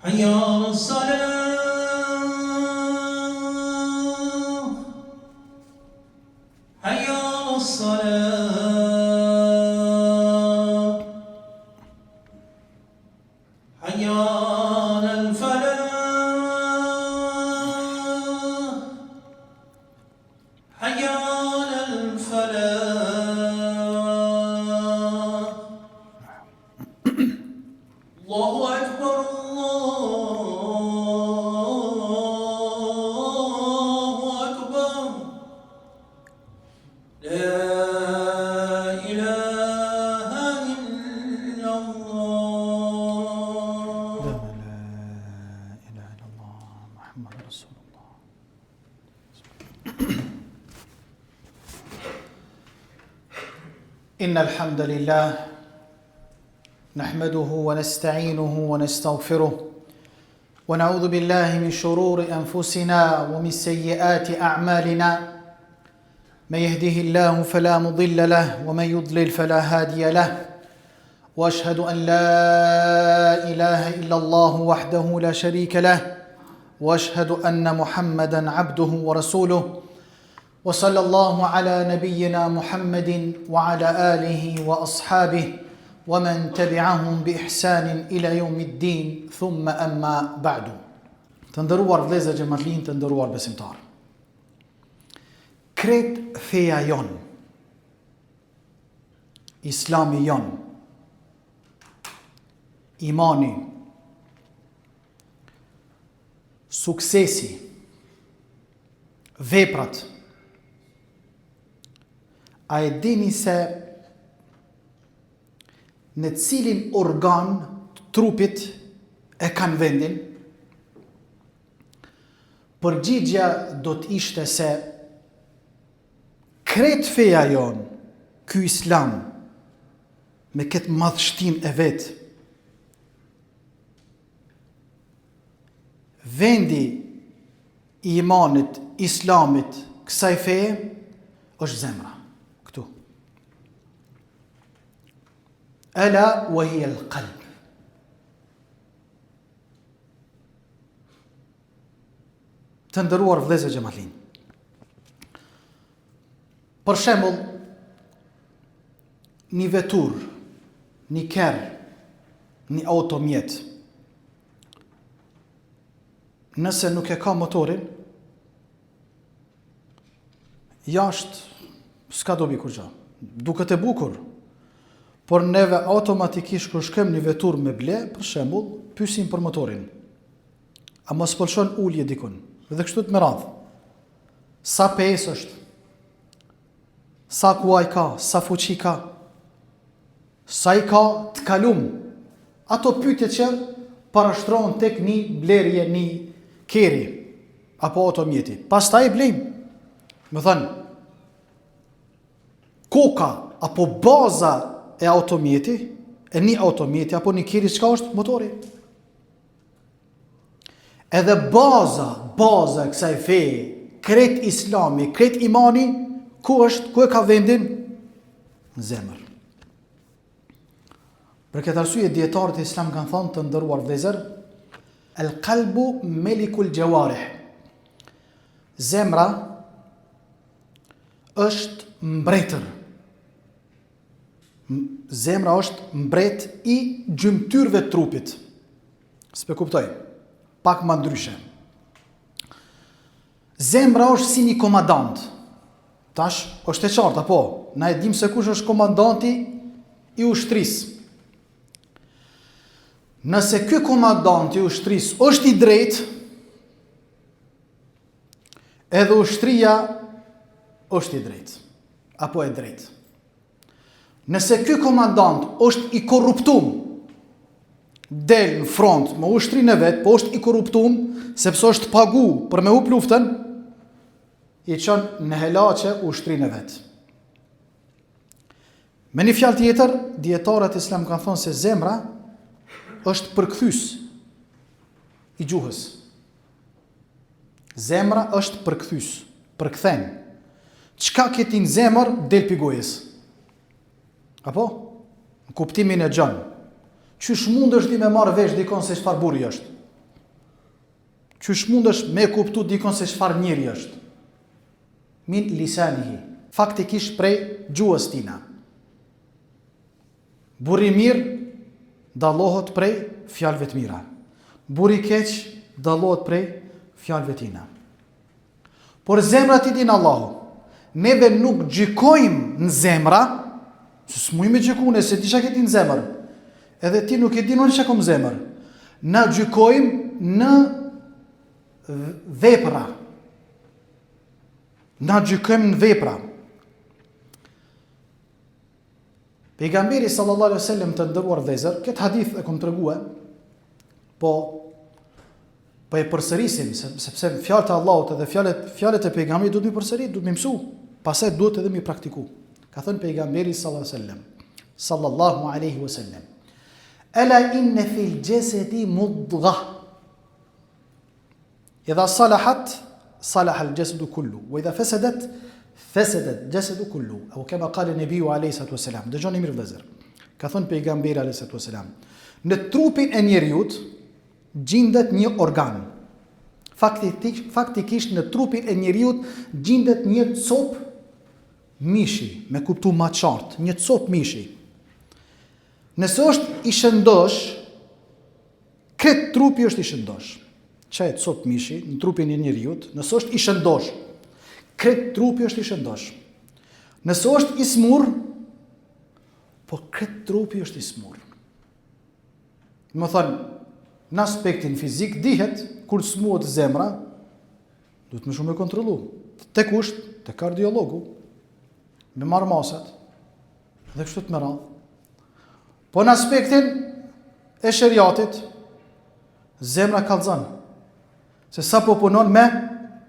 حي على الصلاة حي على الصلاة حي على الفلاح حي على الفلاح الله أكبر الله أكبر لا إله إلا الله لا إله إلا الله محمد رسول الله إن الحمد لله نحمده ونستعينه ونستغفره ونعوذ بالله من شرور أنفسنا ومن سيئات أعمالنا من يهده الله فلا مضل له ومن يضلل فلا هادي له واشهد ان لا اله الا الله وحده لا شريك له واشهد ان محمدا عبده ورسوله وصلى الله على نبينا محمد وعلى اله واصحابه ومن تبعهم باحسان الى يوم الدين ثم اما بعد Të nderuar vëllezër xhematlinj, të nderuar besimtarë. Krejt feja jonë, Islami jonë, imani, suksesi, veprat, a e dini se në cilin organ të trupit e kanë vendin? Përgjigja do të ishte se krejt feja jonë, ky islam, me këtë madhështinë e vet, vendi i imanit, islamit, kësaj feje, është zemra, këtu. Ela wa hiya al-qalb. Të nderuar vëllezër xhematlinj. Për shembull, një veturë, një kerr, një automjet, nëse nuk e ka motorin, jashtë s'ka dobi kurgja. Duket e bukur, por neve automatikisht kur shkojmë një veturë me ble, për shembull, pysim për motorin. A mos po lëshon ulje dikun? Dhe kështu të me radhë. Sa PS është? Sa kuaj ka? Sa fuqi ka? Sa i ka të kalum? Ato pyetje që parashtrohen tek një blerje një kerri apo automjeti. Pastaj e blejmë. Me thënë, koka apo baza e automjeti, e një automjeti apo një kerri, çka është motori? Edhe baza, baza e kësaj feje, krejt islami, krejt imani, ku është, ku e ka vendin? Në zemër. Për këtë arsye dijetarët islam kanë thënë të nderuar vëllezër, el kalbu melikul xhevarih. Zemra është mbretër. Zemra është mbret i gjymtyrëve të trupit. S'pe kuptoj. Pak ma ndryshe. Zemra është si një komandant. Tash është e qartë apo? Na e dim se kush është komandanti i ushtrisë. Nëse ky komandant i ushtrisë është i drejtë, edhe ushtria është i drejtë, apo e drejtë. Nëse ky komandant është i korruptum, del në front me ushtrinë e vet, po është i korruptum, sepse është pagu për me hup luftën, i çon në helaqe ushtrinë e vet. Me një fjalë tjetër, dijetarët islam kanë thonë se zemra është përkthys i gjuhës. Zemra është përkthys, përkthen. Çka ke ti në zemër, del pi gojës. Apo? Në kuptimin e gjanë. Qysh mundesh ti me marrë vesh dikon se çfarë burri është? Qysh mundesh me kuptu dikon se çfarë njeri është? Min lisanihi, faktikisht prej gjuhës tina. Burri i mirë dallohet prej fjalëve të mira. Burri i keq dallohet prej fjalëve tina. Por zemrat i din Allahu. Neve nuk gjykojmë në zemra, se s'mujmë me gjyku, ne s'e di çka ke ti në zemër. Edhe ti nuk e din unë çka kom në zemër. Na gjykojmë në vepra. Na gjykojmë në vepra. Pejgamberi sallallahu alaihi wasallam të nderuar vëllezër, këtë hadith e kom tregue, po po e përsërisim sepse fjalët e Allahut edhe fjalët fjalët e pejgamberit duhet mi përsërit, duhet mi mësu, pastaj duhet edhe mi praktiku. Ka thënë pejgamberi sallallahu alaihi wasallam, sallallahu alaihi wasallam. Ela inne fil jasadi mudgha. Idha salahat, salaha al-jasadu kullu, wa idha fasadat, fasada al-jasadu kullu. Au kama qala an-nabiyu alayhi salatu wasalam. Dëgjoni mirë vëllezër. Ka thënë pejgamberi alayhi salatu wasalam, në trupin e njeriut gjindet një organ. Faktikisht, faktikisht në trupin e njeriut gjindet një copë mishi, me kuptu ma qartë, një copë mishi. Nëse është i shëndosh, Krejt trupi është i shëndosh. Qaj copë mishi në trupin e njeriut, nëse është i shëndosh, krejt trupi është i shëndosh. Nëse është i smur, po krejt trupi është i smur. Domethonë, në aspektin fizik dihet kur smuhet zemra, duhet me shku me kontrollu. Te kush, te kardiologu, me marrë masat, dhe kështu të me radhë. Po në aspektin e sheriatit, zemra kallzon se sa po punon me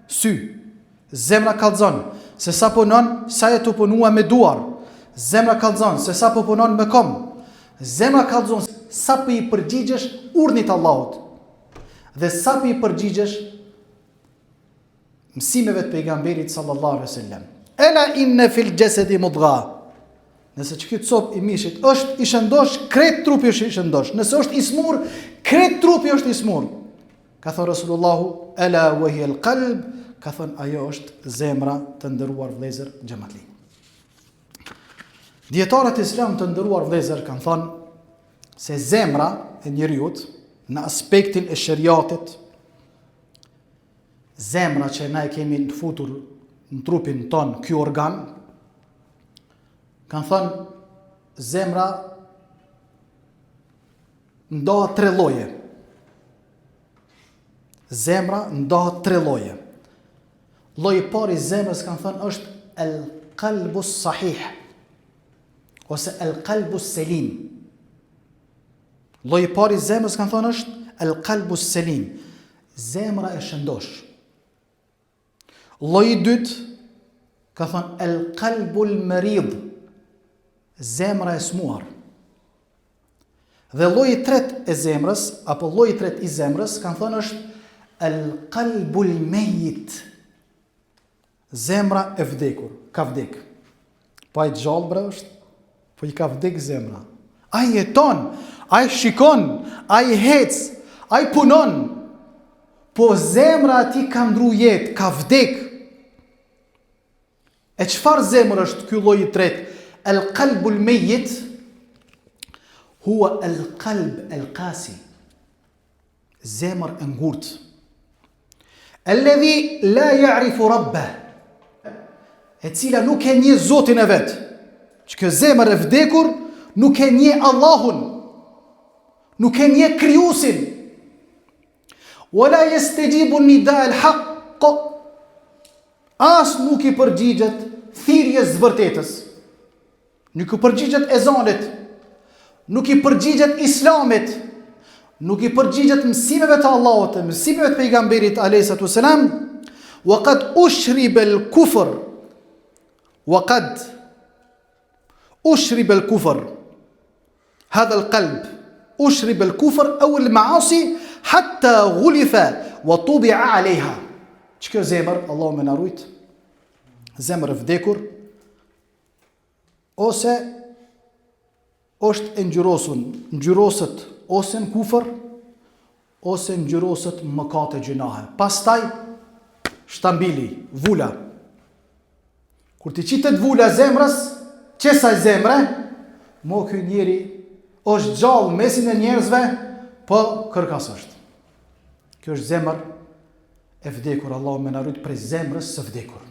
sy. Zemra kallzon se sa punon, sa je tu punua me duar. Zemra kallzon se sa po punon me kom. Zemra kallzon sa po i përgjigjesh urdhnit Allahut. Dhe sa po i përgjigjesh mësimeve të pejgamberit sallallahu alaihi wasallam. Ela inne fil jasadi mudgha. Nëse qiky cop i mishit është i shëndosh, krejt trupi është i shëndosh. Nëse është i smur, krejt trupi është i smur. Ka thënë Resulullahu, ela wa hiya al-qalb, ka thënë ajo është zemra të nderuar vëllezër xhematli. Dijetarët islam të nderuar vëllezër kanë thënë se zemra e njeriut në aspektin e sheriatit Zemra që na e kemi të futur në trupin ton, ky organ, kanë thënë zemra ndahet tre lloje. Zemra ndahet tre lloje. Lloji i parë i zemrës kanë thënë është el qalbu sahih ose el qalbu selim. Lloji i parë i zemrës kanë thënë është el qalbu selim, zemra e shëndosh. Lloji i dytë ka thënë el qalbu el marid, zemra e smuar. Dhe lloji i tretë e zemrës apo lloji i tretë i zemrës kanë thënë është el qalbu el mejit, Zemra e vdekur, ka vdek. Po ai gjallë bre është, po i ka vdek zemra. Ai jeton, ai shikon, ai hec, ai punon. Po zemra e tij ka ndru jetë, ka vdek. E çfarë zemër është ky lloj i tretë? El qalbul mejit huwa el qalb el qasi. Zemër e ngurtë. Alladhi la ya'rifu rabbah. E cila nuk e njeh Zotin e vet. Që kjo zemër e vdekur nuk e njeh Allahun. Nuk e njeh krijuesin. Wala yastajibu nida al-haqq. As nuk i përgjigjet thirrjes së vërtetës. Nuk i përgjigjet ezanit, nuk i përgjigjet islamit, nuk i përgjigjet mësimeve të Allahut, mësimeve të pejgamberit alayhi salatu wasalam, wa qad ushriba al-kufr. Wa qad ushriba al-kufr. Hadha al-qalb ushriba al-kufr aw al-ma'asi hatta ghulifa wa tubi'a 'alayha. Qikjo zemër, Allahu me na rujt, zemër e vdekur, ose është e ngjyrosun, ngjyroset ose në kufër, ose ngjyroset mëkate gjynahe. Pastaj, shtambili, vula. Kur t'i qitet vula zemrës, qesaj zemre, mo ky njeri është gjallë mesin e njerëzve, po kërka s'është. Kjo është zemër e vdekur, Allahu me na rujt prej zemrës së vdekur.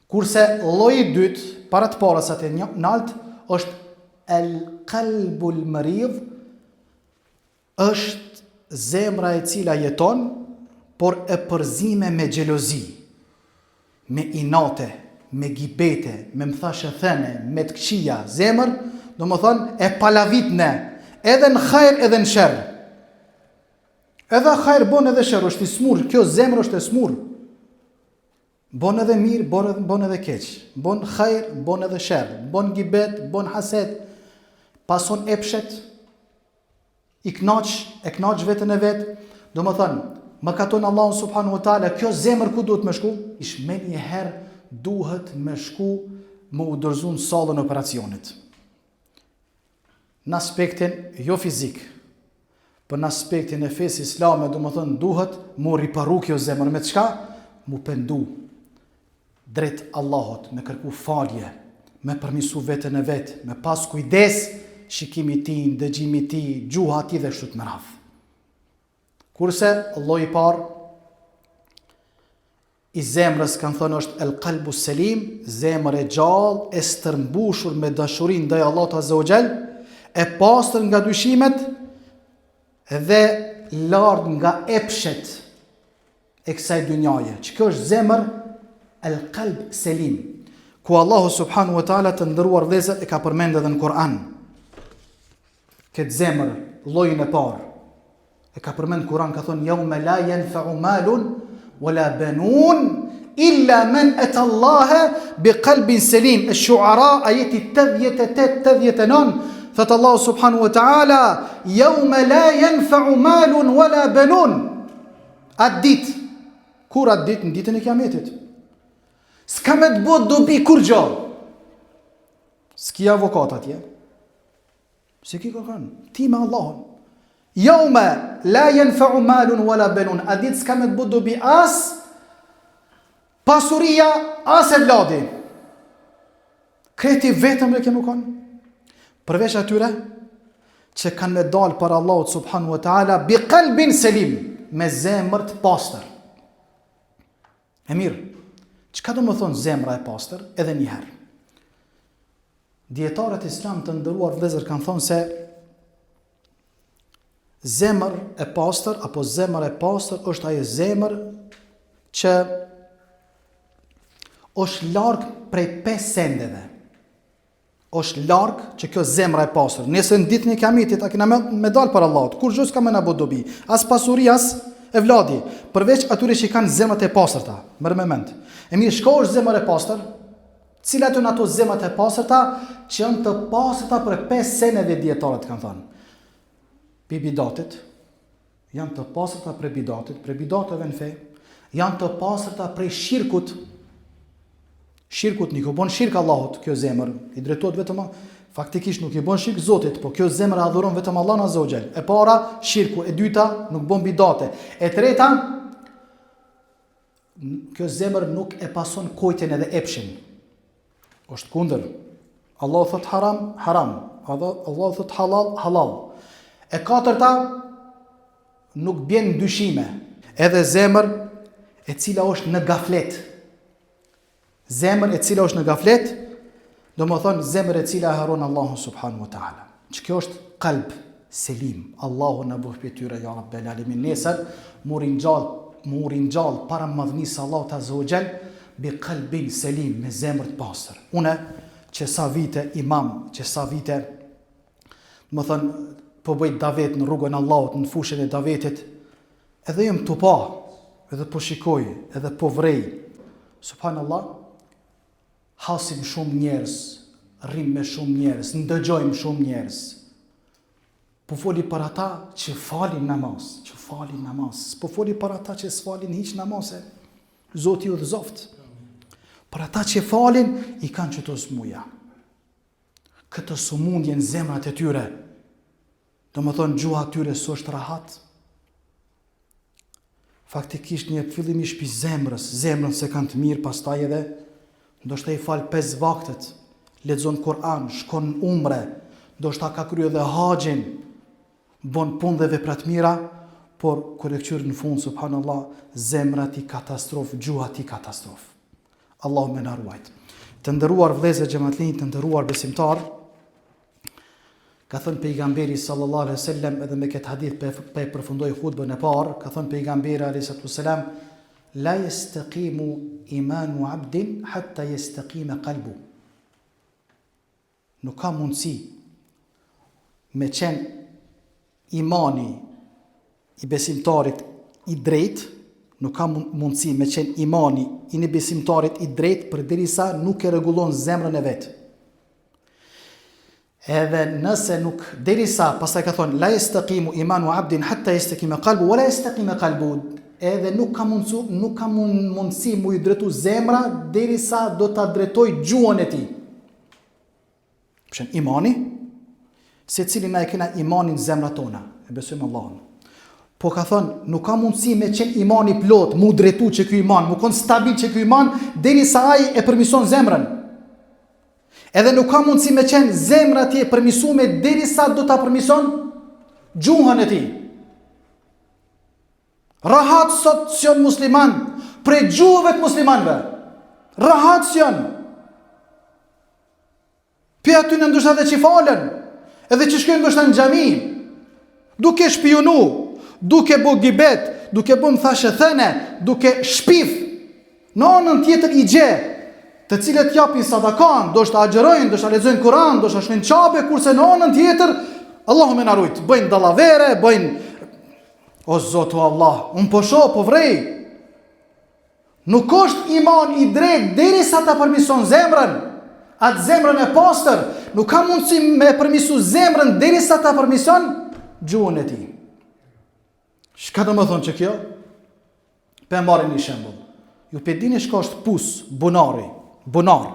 Kurse lloji i dytë, para të parës atë nalt, është el kalbul merid, është zemra e cila jeton, por e përzime me xhelozi, me inate, me gibete, me thashetheme, me të këqija, zemër, domethonë, e palavitne, edhe në hajr edhe në sherr. Edhe hajr bon edhe sherr, është i smur, kjo zemër është e smur. Bon edhe mirë, bon edhe, bon edhe keq. Bon hajr, bon edhe sherr. Bon gibet, bon haset. Pason epshet, i knaq, e knaq veten e vet, domethonë, mëkaton Allahun subhanahu wa taala, kjo zemër ku duhet me shku? Ish menjëherë duhet me shku me u dorëzu në sallën e operacionit. Në aspektin jo fizik, po në aspektin e fesë islame, domethonë, duhet m'u riparu kjo zemër, me çka? M'u pendu drejt Allahut, me kërku falje, me përmisu veten e vet, me pas kujdes shikimi i tij, ndëgjimi i tij, gjuha e tij dhe kështu me radhë. Kurse lloji i parë i zemrës kanë thënë është el kalbu selim, zemër e gjallë, e stërmbushur me dashuri ndaj Allahut azza wa xhel, e pastër nga dyshimet dhe larg nga epshet e kësaj dynjaje. Që kjo është zemër el kalb selim, ku Allahu subhanahu wa taala të nderuar vëllezër e ka përmend edhe në Kur'an. Këtë zemër, llojin e parë, e ka përmend Kur'an ka thonë jaume la yanfa'u malun wala banun illa men ata Allah bi qalbin selim. Esh-Shu'ara ajeti 88 89 thot Allahu subhanahu wa taala jaume la yanfa'u malun wala banun. Atë ditë, kur atë ditë, në ditën e kiametit. S'ka me të bo dobi kurgjo. S'ki avokat atje. S'ki kërkan, ti me Allahun. Jaume, la jenfeu malun wala benun. Atë ditë s'ka me të bo dobi as pasuria, as evladi. Krejt vetëm e ke me konë. Përveç atyre, që kanë me dalë para Allahut subhanu wa ta'ala, bi kalbin selim, me zemër të pastër. E mirë, çka do me thonë zemra e pastër, edhe njëherë. Dijetarët islam të nderuar vëllezër kanë thonë se zemër e pastër apo zemër e pastër është ajo zemër që është larg prej pesë sendeve. Është larg që kjo zemra e pastër. Nëse në ditën e Kiametit a kena me, me dal para Allahut, kurgjo s'ka me na bo dobi, as pasuri as evladi, përveç atyre që i kanë zemrat e pastërta. Merre me mend. E mirë, çka është zemër e pastër? Cilat janë ato zemrat e pastërta që janë të pastërta prej pesë sendeve dijetarët kanë thënë. Pi bidatit, janë të pastërta prej bidatit, prej bidateve në fe, janë të pastërta prej shirkut. Shirkut nuk i bën shirk Allahut kjo zemër, i drejtohet vetëm faktikisht nuk i bën shirk Zotit, po kjo zemër adhuron vetëm Allahun azza wa xhel. E para shirku, e dyta nuk bën bidate. E treta Kjo zemër nuk e pason kojtjen edhe epshin. Është kundër. Allahu thot haram, haram. Allahu thot halal, halal. E katërta nuk bjen në dyshime. Edhe zemër e cila është në gaflet. Zemër e cila është në gaflet, domethonë zemër e cila e harron Allahun subhanahu wa taala. Që kjo është kalb selim. Allahu na bëftë prej tyre ja Rabbel alamin. Nesër m'u ringjall, m'u ringjall para madhnisë së Allahut azza wa xhel bi kalbin selim me zemër të pastër. Unë që sa vite imam, që sa vite domethonë po bëj davet në rrugën e Allahut, në fushën e davetit, Edhe jam tu pa, edhe po shikoj, edhe po vrej. Subhanallah, hasim shumë njerëz, rrim me shumë njerëz, ndëgjojmë shumë njerëz. Po foli për ata që falin namaz, që falin namaz. Po foli për ata që s'falin hiç namaz. Zoti i udhëzoft. Për ata që falin, i kanë qëto smuja. Këtë sëmundje në zemrat e tyre. Domethonë, gjuha e tyre s'është rahat. Faktikisht një fillimisht pi zemrës, zemrën s'e kanë të mirë, pastaj edhe ndoshta i fal pesë vaktet, lexon Kur'an, shkon në umre, ndoshta ka kryer edhe haxhin, bon punë dhe vepra të mira, por kur e kqyr në fund subhanallah, zemra e tij katastrofë, gjuha e tij katastrofë. Allahu me na ruajt. Të nderuar vëllezër xhematlinj, të nderuar besimtar, ka thënë pejgamberi sallallahu alaihi wasallam edhe me këtë hadith pe, pe përfundoj hutbën e parë, ka thënë pejgamberi alaihi wasallam la yastaqimu imanu abdin hatta yastaqima qalbu. Nuk ka mundësi me qenë imani i besimtarit i drejtë, nuk ka mundësi me qenë imani i një besimtarit i drejtë përderisa nuk e rregullon zemrën e vet. Edhe nëse nuk derisa pastaj ka thonë la yestaqimu imanu abdin hatta yestakima qalbu wala yestakima qalbu edhe nuk ka mundësu nuk ka mundësi mu i drejtu zemra derisa do ta drejtoj gjuhën e tij. Për imani, secili na e kena imanin në zemrat tona, e besojmë Allahun. Po ka thonë, nuk ka mundësi me qenë imani plot, mu drejtu që ky iman, mu konë stabil që ky iman, derisa ai e përmison zemrën. Edhe nuk ka mundësi me qenë zemra e tij e përmisume, derisa do ta përmison gjuhën e tij. Rahat sot s'jon musliman, prej gjuhëve të muslimanve. Rahat s'jon. Prej atyne ndoshta edhe që falen, edhe që shkojnë ndoshta në xhami, duke shpiunu, duke bo gibet, duke bo thashethene, duke shpif, Në anën tjetër i gje, të cilët japin sadakan, ndoshta agjërojnë, ndoshta lexojnë Kur'an, ndoshta shkojnë në Qabe, kurse në anën tjetër, Allahu me na rujt, bëjnë dallavere, bëjnë O Zot, o Allah, unë po shoh, po vrej. Nuk është iman i drejtë derisa ta përmison zemrën, atë zemrën e pastër, nuk ka mundësi me përmisu zemrën derisa ta përmison gjuhën e tij. Çka do me thonë që kjo? Pe marrim një shembull. Ju pe dini çka është pus, bunari, bunar.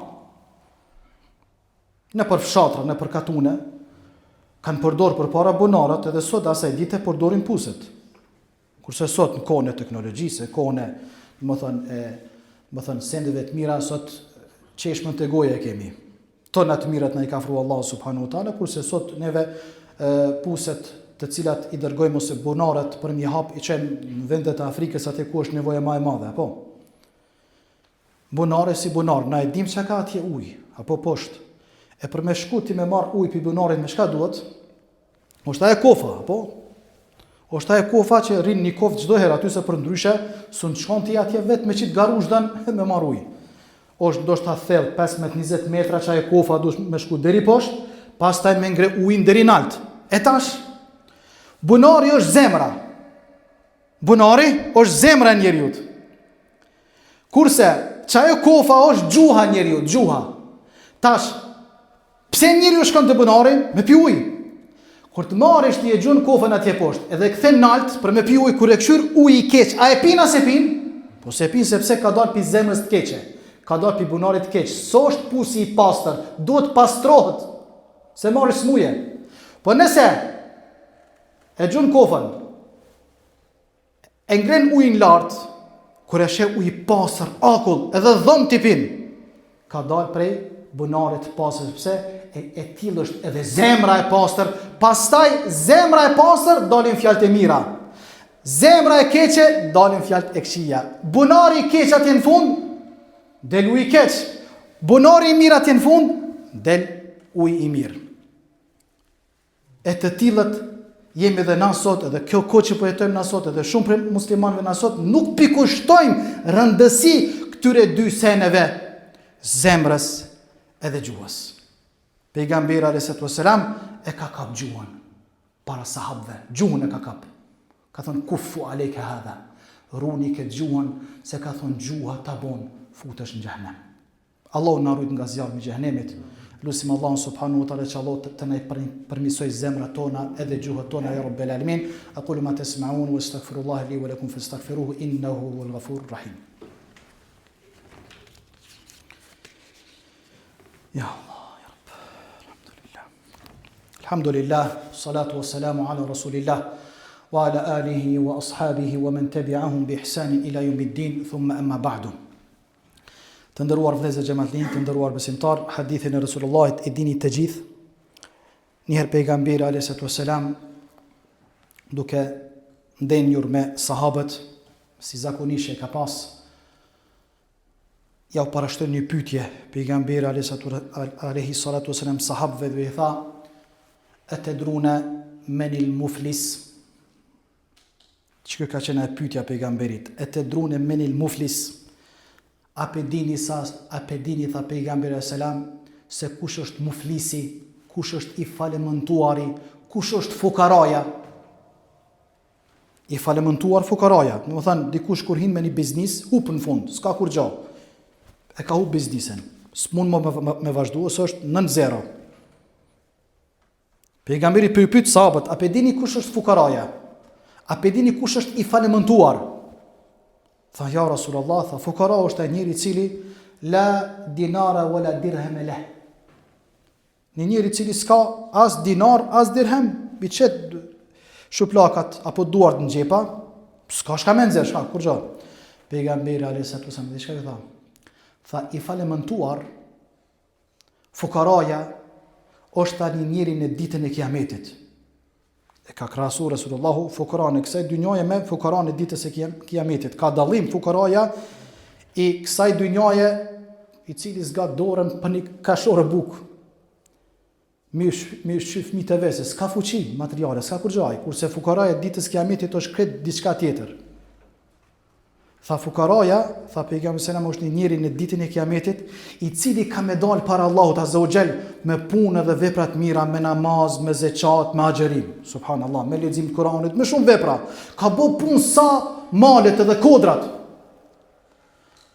Nëpër fshatra, nëpër katune, kanë përdor përpara bunarët edhe sot asaj dite përdorin puset. Kurse sot në kohën e teknologjisë, kohën e, domethonë, e, domethonë, sendeve të mira, sot çeshmen te goja e kemi. Tona të mirat na i ka ofru Allahu subhanahu wa taala, kurse sot neve e, puset të cilat i dërgojmë ose bunarët për m'i hap i çojmë në vendet e Afrikës atje ku është nevoja më e madhe, apo? Bunare si bunar, na e dim çka ka atje ujë, apo poshtë. E për me shku ti me marr ujë pi bunarit me çka duhet? Është ajo kofa, apo? Është ajo kofa që rrin një kofë çdo herë aty se përndryshe s'un shkon ti atje vetë me qit garuzhdën me marr ujë. Është ndoshta thellë 15-20 metra që ajo kofa duhet me shku deri poshtë, pastaj me ngre ujin deri nalt. E tash bunari është zemra. Bunari është zemra e njeriut. Kurse qajo kofa është gjuha e njeriut, gjuha. Tash Pse njeriu shkon te bunari me pi ujë? Kur të marrësh ti e gjun kofën atje poshtë, edhe e kthen nalt për me pi ujë, kur e kqyr ujë i keq, a e pin a s'e pin? Po s'e pin sepse ka dalë pi zemrës të keqe, ka dalë pi bunarit të keq. S'është pusi i pastër, duhet pastrohet. Se marrësh smuje. Po nëse e gjun kofën, E ngren ujin lart, kur e sheh ujë i pastër, akull, edhe dhëmbët i pin. Ka dalë prej bunarit të pastër, sepse e, e tillë është edhe zemra e pastër, pastaj zemra e pastër dalin fjalët e mira. Zemra e keqe dalin fjalët e këqija. Bunari i keq atje në fund del ujë i keq. Bunari i mirë atje në fund del ujë i mirë. E të tillët jemi dhe na sot, edhe kjo kohë që po jetojmë na sot, edhe shumë prej muslimanëve na sot nuk pi kushtojmë rëndësi këtyre dy seneve, zemrës edhe gjuhës. Pejgamberi alayhi salatu wasalam e ka kap gjuhën para sahabëve, gjuhën e ka kap. Ka thonë kufu alejke hadha, runi këtë gjuhën se ka thonë gjuha ta bon futesh në xhehenem. Allahu na rujt nga zjarmi i xhehenemit. Lusim Allahun subhanahu wa taala që Allahu të na i përmirësojë zemrat tona edhe gjuhët tona ya rabbel alamin. Aqulu ma tasma'un wa astaghfirullah li wa lakum fastaghfiruhu innahu huwal ghafurur rahim. Ya Allah, ya Rabb. Alhamdulillah. Alhamdulillah, salatu wa salamu ala rasulillah. Wa ala alihi wa ashabihi wa men tabi'ahum bi ihsanin ila yawmiddin thumma amma ba'du. Të nderuar vëllezër xhematlinj, të nderuar besimtar, hadithin e Resulullahit e dini të gjithë. Një herë pejgamberi alayhi salatu wasalam duke ndenjur me sahabët, si zakonisht e ka pas, ja u parashtroi një pyetje pejgamberi alayhi salatu wasalam sahabëve dhe i tha etedrune menil muflis Qekjo ka qenë e pyetja pejgamberit etedrune menil muflis a pe dini sa a pe dini tha pejgamberi alayhi salam se kush është muflisi kush është i falimentuari kush është fukaraja I falimentuar fukaraja, domethënë dikush kur hin me një biznis, hup në fund, s'ka kurgjo. E ka hup biznisin. S'mund më me, me, me vazhdu, ose është nën zero. Pejgamberi po i pyet sahabët, a pe dini kush është fukaraja? A pe dini kush është i falimentuar? Tha ja Rasulullah, tha fukara është ai njeri i cili la dinara wala dirham leh. Një njeri i cili s'ka as dinar, as dirhem, i qet shuplakat apo duart në xhepa, s'ka çka me nxjerr, s'ka kurgjo. Pejgamberi alayhi salatu wasallam, çka i tha? Tha i falimentuar fukaraja është ai njeri në ditën e Kiametit. E ka krahasu Resulullahu fukaran e kësaj dynjaje me fukaran e ditës së Kiametit. Ka dallim fukaraja i kësaj dynjaje i cili zgat dorën për një kashore bukë. Me me ushqy fëmijët e vet, s'ka fuqi materiale, s'ka kurgjo ai, kurse fukaraja e ditës Kiametit është krejt diçka tjetër. Tha fukaraja, tha pejgamberi selam është një njeri në ditën e Kiametit, i cili ka me dal para Allahut azza wa xhel me punë dhe vepra të mira, me namaz, me zeqat, me agjërim. Subhanallahu, me lexim të Kuranit, me shumë vepra. Ka bo punë sa malet edhe kodrat.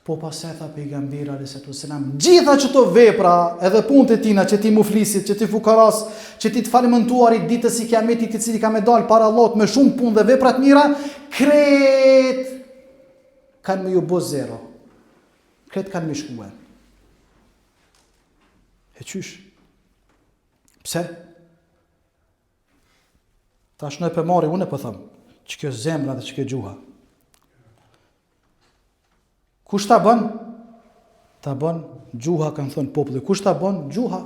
Po pastaj tha pejgamberi alayhi salatu wasalam, gjitha qëto vepra, edhe punët e tina qëtij muflisit, qëtij fukaras, qëtij të falimentuarit ditës së Kiametit, i cili ka me dal para Allahut me shumë punë dhe vepra të mira, krejt kanë me ju bo zero. Krejt kanë me shkue. E qysh? Pse? Tash ne pe marri, unë po them, qekjo zemra dhe qekjo gjuha. Kush ta bën? Ta bën gjuha, kanë thënë populli. Kush ta bën? Gjuha.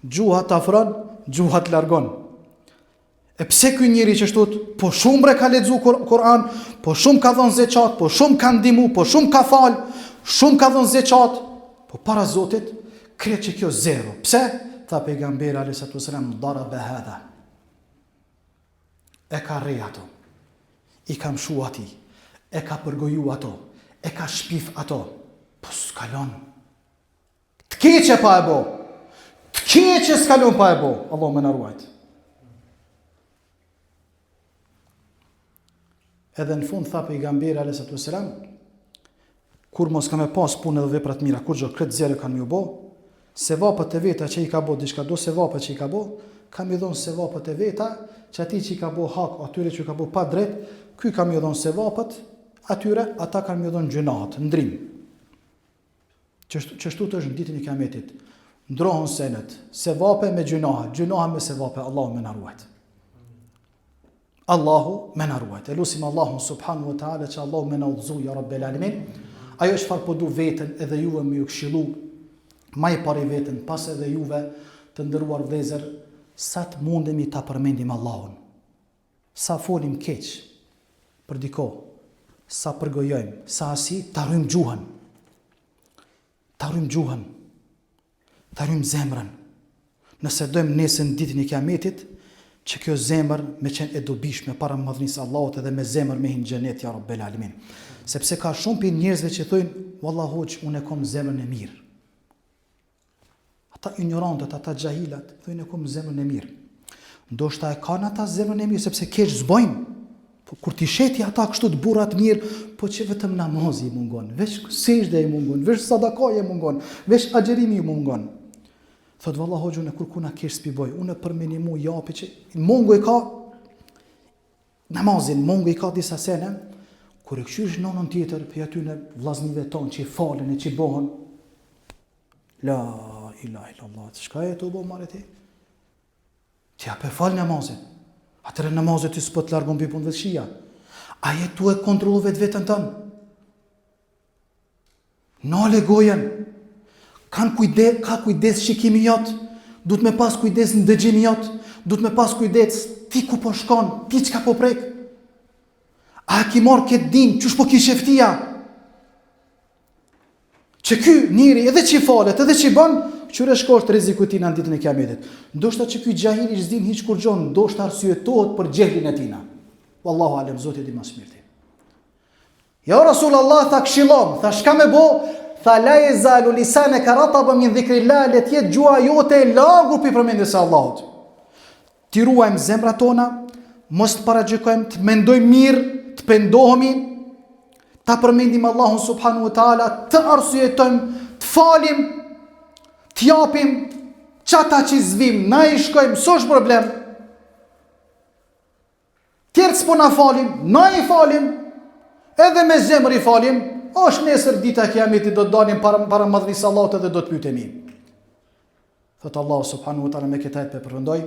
Gjuha të afron, gjuha të largon. E pse ky njeri qështu? Po shumë bre ka lexu Kur'an, po shumë ka dhënë zeqat, po shumë ka ndihmu, po shumë ka fal, shumë ka dhënë zeqat. Po para Zotit, krejt qekjo zero. Pse? Tha pejgamberi alayhi salatu wasalam, daraba hadha. E ka rreh ato, i ka mshu atij, e ka përgoju ato, e ka shpif ato, po s'ka lon. Të keqe pa e bo, të keqe s'ka lon pa e bo, Allahu me na ruajt. Edhe në fund tha pejgamberi alayhi salatu wasalam, kur mos ka me pas punë edhe vepra të mira, kurgjo krejt zero kanë me ju bo, sevapet e veta që i ka bo diçka do sevape që i ka bo, ka me i dhonë sevapet e veta, që atij që i ka bo hak, atyre që i ka bo pa drejt, ky ka me i dhonë sevapet, atyre, ata kanë me i dhonë gjynahet, ndrim. Qështu, qështu është në ditën e kiametit. Ndrohon senet, sevape me gjynahe, gjynahe me sevape, Allahu me na ruajt. Allahu me na ruajt. E lusim Allahun subhanahu wa taala që Allahu me na udhëzu ja Rabbel Alamin. Ajo çfarë po du veten edhe juve me ju këshillu, ma i pari veten, pas edhe juve të nderuar vëllezër, sa të mundemi ta përmendim Allahun. Sa folim keq për diko, sa përgojojmë, sa asi ta rujmë gjuhën. Ta rujmë gjuhën. Ta rujmë zemrën. Nëse dojmë nesër në ditën e Kiametit, që kjo zemër me qenë e dobishme para madhnisë Allahut edhe me zemër me hi në xhenet ja Rabbel Alamin. Sepse ka shumë prej njerëzve që thonë, "Wallah hoxh, unë e kom zemrën e mirë." Ata injorantët, ata xhahilat, thonë e kom zemrën e mirë. Ndoshta e kanë ata zemrën e mirë sepse keq s'bojnë. Po kur t'i sheh ti ata kështu të burra të mirë, po që vetëm namazi i mungon, veç sexhde i mungon, veç sadakaja i mungon, veç agjërimi i mungon. Thot valla hoxhë unë kurkuna keq s'pi boj, unë për minimu japi që mungu i ka namazin, mungu i ka disa sene, kur e kqyrish në anën tjetër, prej atyne vllaznive tonë që i falen e që bohen, la ilaha illallah, çka je tu bo more ti? Ti a pe fal namazin? Atëherë namazi ty s'po të largon pi punëve të këqija. A je tu e kontrollu vetveten tënde? Nale gojën. Kanë kujde, ka kujdes shikimi jot, duhet me pas kujdes në dëgjimi jot, duhet me pas kujdes ti ku po shkon, ti çka po prek. A ki marrë këtë din, qysh po ki qef ti a? Që ky njeri edhe që falet, edhe që bën, qyre çka është rreziku i tina në ditën e kiametit. Ndoshta që ky xhahili s'din hiç kurgjo, ndoshta arsyetohet për xhehlin e tina. Wallahu alem, Zoti e di ma së miri. Ja Rasul Allah, tha këshillom, tha çka me bo, tha la jezalu lisaneke rataban min dhikrillah, le t'jetë gjuha jote e lagur pi përmendjes së Allahut. T'i ruajmë zemrat tona, mos të paragjykojmë, të mendojmë mirë, të pendohemi, ta përmendim Allahun subhanahu wa taala, të arsyetojmë, të falim, të japim, qata që s'vim, na i shkojmë, s'është problem. Tjerët s'po na falin, na i falim, edhe me zemër i falim, është nesër dita e kiametit do të dalim para, para madhërisë Allahut edhe do të pytemi. Thot Allahu subhanahu wa taala me këtë ajet po e përfundoj,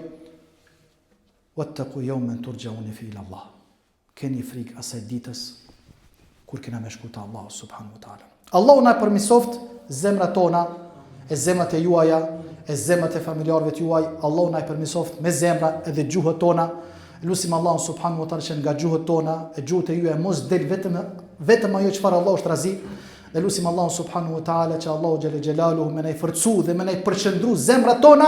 Wattaqu yawman turja'un fihi ila Allah. Keni frikë asaj ditës kur kena me shku te Allahu subhanahu wa taala. Allahu na përmisoft zemrat tona e zemrat e juaja e zemrat e familjarëve të juaj, Allahu na i përmisoft me zemra edhe gjuhët tona. Lusim Allahun subhanahu wa taala që nga gjuhët tona e gjuhët e juaja mos del vetëm vetëm ajo çfarë Allahu është razi. Dhe lusim Allahun subhanahu wa taala që Allahu xhele xhelaluhu me na i forcu dhe me na i përqendru zemrat tona,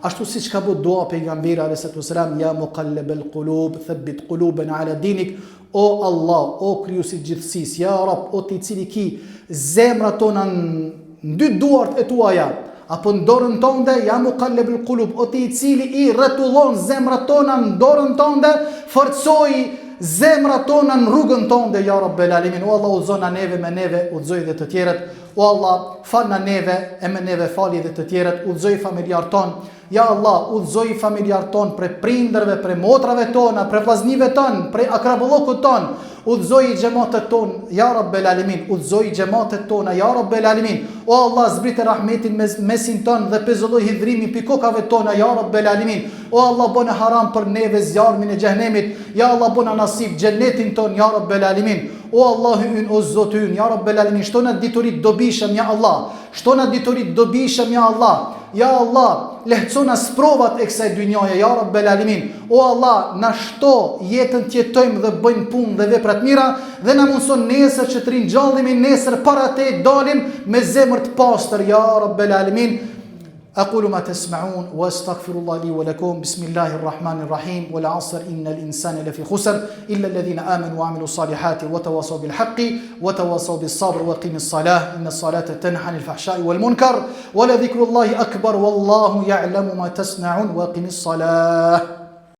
ashtu siç ka bërë dua pejgamberi alayhi salatu wasalam, ja muqallibal qulub, thabbit qulubana ala dinik. O Allah, o krijuesi i gjithësisë, ja Rab, o ti i cili ki zemrat tona në dy duart e tuaja, apo në dorën tënde, ja muqallibal qulub, o ti i cili i rrotullon zemrat tona në dorën tënde, forcoji zemrat tona në rrugën tënde, ja Rabbel Alemin. O Allah, udhëzona neve me neve, udhëzoj edhe të tjerët. O Allah, falna neve e me neve fali edhe të tjerët, udhëzoj familjarët tonë. Ja Allah, udhëzoj familjarët tonë prej prindërve, prej motrave tona, prej vllaznive tonë, prej akraballokut tonë. Udhëzoj xhematet tonë, ja Rabbel Alemin, udhëzoj xhematet tona, ja Rabbel Alemin. O Allah, zbrite rahmetin në mesin tonë dhe pezulloj hidhrimin pi kokave tona, ja Rabbel Alemin. O Allah, bone haram për neve zjarmin e xhehenemit. Ja Allah, bona nasip xhenetin tonë, ja Rabbel Alemin. O Allahu ynë, o Zoti ynë, ja Rabbel Alemin, shtona dituri të dobishëm, ja Allah. Shtona dituri të dobishëm, ja Allah. Ja Allah, lehtësona sprovat e kësaj dynjaje, ja Rabbel Alemin. O Allah, na shto jetën të jetojmë dhe bëjmë punë dhe vepra të mira dhe na mundëso nesër që të ringjallemi nesër para teje dalim me zemër të pastër, ja Rabbel Alemin. أقول ما تسمعون وأستغفر الله لي ولكم بسم الله الرحمن الرحيم والعصر إن الإنسان لفي خسر إلا الذين آمنوا وعملوا الصالحات وتواصوا بالحق وتواصوا بالصبر وقيم الصلاة إن الصلاة تنهى عن الفحشاء والمنكر ولذكر الله أكبر والله يعلم ما تصنعون وقم الصلاة.